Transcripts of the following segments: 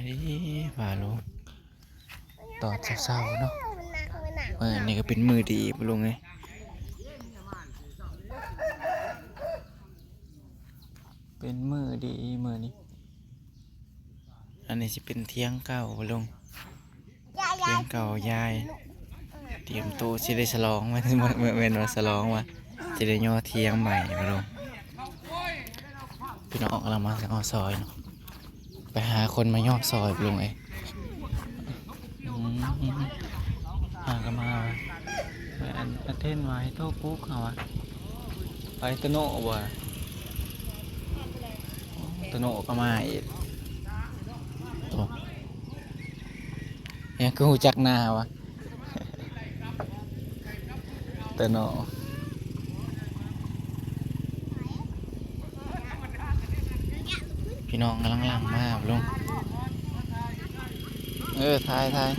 ເອີ ວ່າລຸງ ຕອນເຊົ້າໆເນາະ ມື້ນີ້ກໍເປັນມື້ດີບໍ່ລຸງເອີຍ ເປັນມື້ດີມື້ນີ້. ອັນນີ້ຊິເປັນຖຽງເກົ່າບໍ່ລຸງ? ຖຽງເກົ່າຍາຍ ຕຽມໂຕະຊິໄດ້ສະຫຼອງ ແມ່ນ ແມ່ນ ແມ່ນວ່າສະຫຼອງວ່າຊິໄດ້ຍໍຖຽງໃໝ່ບໍ່ລຸງ? ພີ່ນ້ອງກຳລັງມາເອົາຊອຍເນາະ ໄປຫາຄົນມາຍໍຊອຍບໍ່ລຸງເອີຍ. ອືມ ຫາກໍມາ ອັນ ອາເທນວ່າໃຫ້ໂທປຸກເຮົາວ່າ ໄປຕະໂນະບໍ່? ຕະໂນະກໍມາອີກ ໂອ້ ຍັງຄືຮູ້ຈັກໜ້າວະ ຕະໂນະ. ພີ່ນ້ອງກຳລັງຫຼັ່ງມາລຸງ ເອີ ຖ່າຍ ຖ່າຍ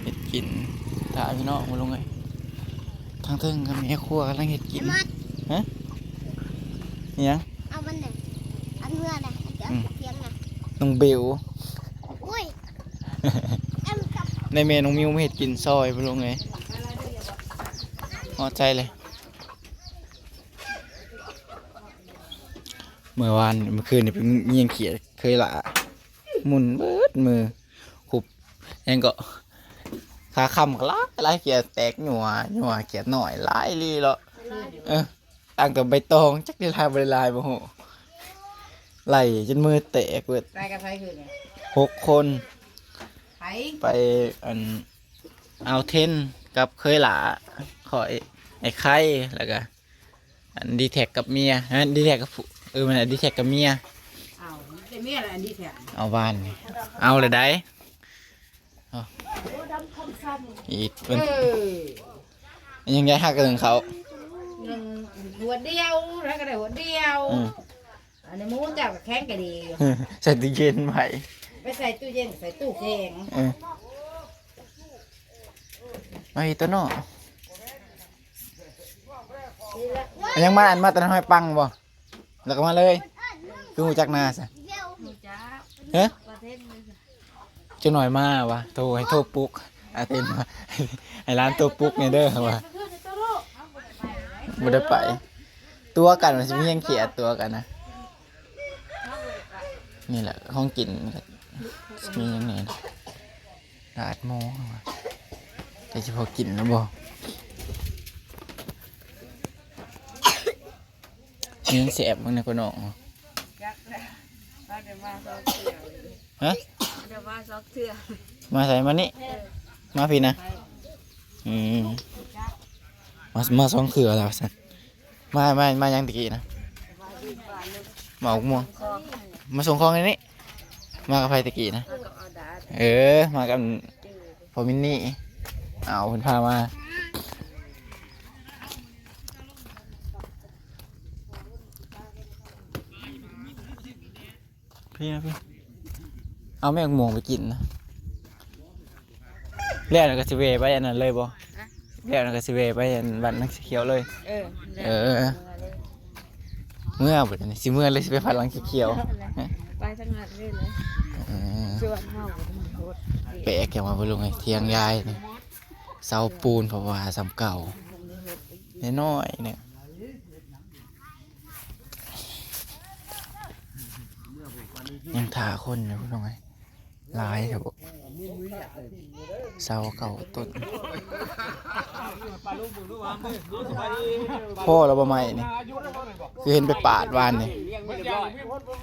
ເຮັດກິນ ຖ້າພີ່ນ້ອງບໍ່ລຸງເອີຍ. ທາງເທິງກໍແມ່ຄົວກຳລັງເຮັດກິນ ຮະ ອີຫຍັງ? ເອົາມັນນະ ອັນເມືອນະ ອືມ ເອົາເສຍງນະ ນ້ອງເບວ ໂອ້ຍ ແມ່ນ້ອງມິວມາເຮັດກິນຊອຍບໍ່ລຸງເອີຍ ຮອດໃຈເລີຍ. ເມື່ອວານ ເມື່ອຄືນນີ້ໄປຍິງຂຽດເຄີຍຫຼ້າ ໝຸ່ນເບິດມື ຄຸບ ຫຍັງເກາະ ຂາຄ່ຳກໍຫຼາຍ ຫຼາຍຂຽດແຕກ ຍົວ ຍົວຂຽດນ້ອຍ ຫຼາຍອີ່ຫຼີເລາະ ເອີ ຕັ້ງແຕ່ໃບຕອງ ຈັກໄດ້ຫຼາຍບໍ່ໄດ້ຫຼາຍບໍ່ຮູ້ ໄລ່ຈົນມືແຕກເບິດ ໄປກັບໃຜຄືນນີ້? ຫົກຄົນ ໃຜ? ໄປ ອັນ ອາວເທັນກັບເຄີຍຫຼ້າ ຂ້ອຍ ໄອ້ໄຂ່ ແລ້ວກະ ອັນ ດີແທັກກັບເມຍ ເອີ ດີແທັກກັບຜູ້ ເອີ ແມ່ນ ດີແທັກກັບເມຍ ເອົາ ແຕ່ເມຍລະ ອັນ ດີແທັກ ເອົາວານນີ້ ເອົາລະໄດ໋ ເອົາ ອີກ ເອີ ມັນ ຍັງໄດ້ຮັກກັນເຂົາ ໜຶ່ງຫົວດຽວ ແລ້ວກໍໄດ້ຫົວດຽວ ອືມ ອັນນີ້ໝູເຈົ້າກໍແຂງກໍດີຢູ່ ໃສ່ຕູ້ເຢັນໄວ້ ໄປໃສ່ຕູ້ເຢັນ ໃສ່ຕູ້ແຂງ ເອີ ມາອີກຕົວເນາະ ອັນຍັງມາ ອັນມາແຕ່ຫ້ອຍປັງບໍ່? ແລ້ວກໍມາເລີຍ ຄືຮູ້ຈັກໜ້າຊະ ຮູ້ຈັກ ຮະ? ປະເທດ ຈັກໜ້ອຍມາວ່າ ໂທ ໃຫ້ໂທປຸກ ອາເຕັນວ່າ ໃຫ້ຫຼານໂທປຸກແດ່ເດີວ່າ ບໍ່ໄດ້ໄປ ຕົວະກັນວ່າຊິມີຫຍັງຂຽດຕົວະກັນນະ ນີ້ແຫຼະ ຂອງກິນ ມີຫຍັງແດ່ ລາດໝູ ແຕ່ຊິພໍກິນແລ້ວບໍ່? ຍັງແຊບເບິ່ງນະ ພີ່ນ້ອງ ຈັກແລ້ວ ເຮົາໄດ້ມາສອງເທື່ອ ຮະ? ໄດ້ມາສອງເທື່ອ ມາໃສ? ມານີ້ ເອີ ມາພີ້ນະ ໄປ ອືມ ມາ ມາສອງເທື່ອແລ້ວວ່າຊັ້ນ ມາ ມາ ມາຫຍັງຕະກີ້ນະ? ມາເອົາໝວກ ມາສົ່ງຂອງໃນນີ້ ມາກັບໃຜຕະກີ້ນະ? ເອີ ມາກັບພໍ່ມິນນີ້ ເອົາ ເພິ່ນພາມາ. ພີ້ນະພີ້ ເອົາແມ່ໝ່ວງໄປກິນນະ ແລ້ວນະກໍຊິແວ່ໄປອັນນັ້ນເລີຍບໍ່? ແລ້ວນະກໍຊິແວ່ໄປອັນບ້ານນາງສີຂຽວເລີຍ ເອີ ເອີ ເມືອບັດນີ້ ຊິເມືອເລີຍ ຊິໄປພັກຫຼັງຂຽວ ໄປທາງນັ້ນເລີຍ ເອີ ແປກແກວ່າບໍ່ລົງໄອ້ຖຽງຍາຍນີ້ ເສົາປູນເພາະວ່າສ່ຳເກົ່າ ນ້ອຍໆ ນີ້ ຍັງຖ້າຄົນຢູ່ພີ່ນ້ອງເອີຍ ຫຼາຍແທ້ບໍ່ ເສົາເກົ້າຕົ້ນ ພໍແລ້ວບໍ່ໄມ້ນີ້ ຄືເຫັນໄປປາດວານນີ້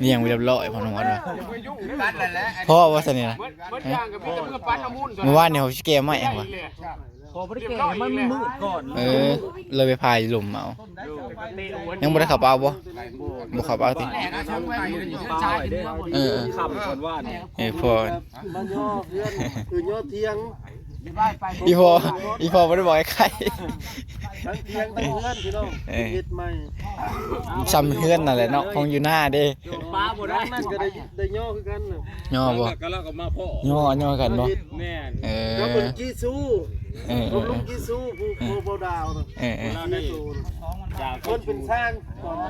ລ້ຽງໄວ້ຮຽບຮ້ອຍ ພໍ່ນ້ອງອອດວ່າ ພໍບໍ່ຊັ້ນນີ້ນະ ເມື່ອວານນີ້ເຮົາຊິແກ່ໄມ້ຫັ້ນວ່າ ຂໍບໍ່ໄດ້ແກ່ ມັນມືດກ່ອນ ເອີ ເລີຍໄປພາຍລົມເອົາ ຍັງບໍ່ໄດ້ເຂົ້າເປົາບໍ່? ບໍ່ເຂົ້າເປົາຕິ? ເອີ ຄ່ຳກ່ອນວ່ານີ້ ເອີ ພໍ່ ມາຍໍເຮືອນ ຄືຍໍຖຽງ ອີ່ພໍ່ ອີ່ພໍ່ບໍ່ໄດ້ບອກໄອ້ໄຂ່ ທັງຖຽງທັງເຮືອນພີ່ນ້ອງ ເອີ ເຮັດໃໝ່ ສ່ຳເຮືອນນັ້ນແຫຼະເນາະ ຂອງຢູ່ນາເດ້ ປາບໍ່ໄດ້ ນັ້ນກໍໄດ້ ໄດ້ຍໍຄືກັນນະ ຍໍບໍ່? ກໍລາວກໍມາພໍ້ ຍໍ ຍໍກັນບໍ່? ແມ່ນ ເອີ ລາວເປັນຈີຊູ ເອີ ເອີ ເປັນລຸງຈີຊູ ຜູ້ ເອີ ຜູ້ບໍ່ດາວນະ ເອີ ເອີ ຈີຊູ ເພິ່ນເປັນຊ່າງກ່ອນນະ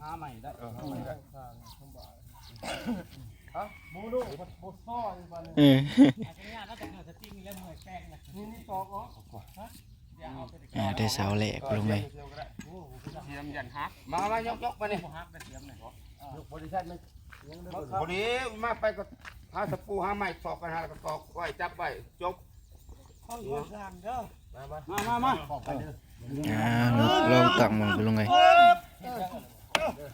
หาใหม่ได้ เออ หาใหม่ได้ ฮะ หมูลูกบ่ซ้ออยู่บัดนี้ เออ อันนี้น่าจะเกิดสติงแล้วเมื่อยแป้งนะ นี่นี่ตอกออกฮะ เดี๋ยวเอาไป อ่าได้เสาแหลกลงเลย เสียมยันหัก มา มายกยกมานี่ บ่ฮักได้เสียมเลย ยกบริษัทมันพอดีมาไปก็หาตะปูหาไม้ตอกกันหาแล้วก็ตอกไว้จับไว้จบ ข้าวสารเด้อ มามา มามามา อ่าลองตักมันไปลงเลย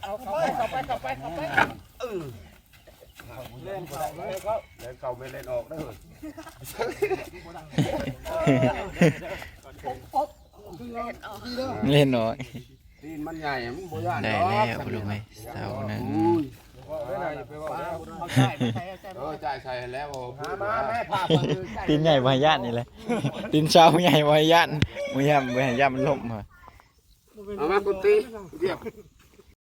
เอาเข้าไปเข้าไปเข้าไปเข้าไปเออเล่นเข้าเล่นเข้าเล่นเข้าไม่เล่นออกเด้อ เล่นน้อย ตีนมันใหญ่มันบ่ย่าน ได้ ดอก แล้วลงเลยเสาหนึ่ง อุ้ย เอาใส่มาใส่เอาใส่ เออจ่ายใส่แล้ว หามาแม่พา ตีนใหญ่บ่ย่านนี่แหละตีนเสาใหญ่บ่ย่านบ่ย่านบ่ย่านมันล้มมา เอามากุฏิเดี๋ยว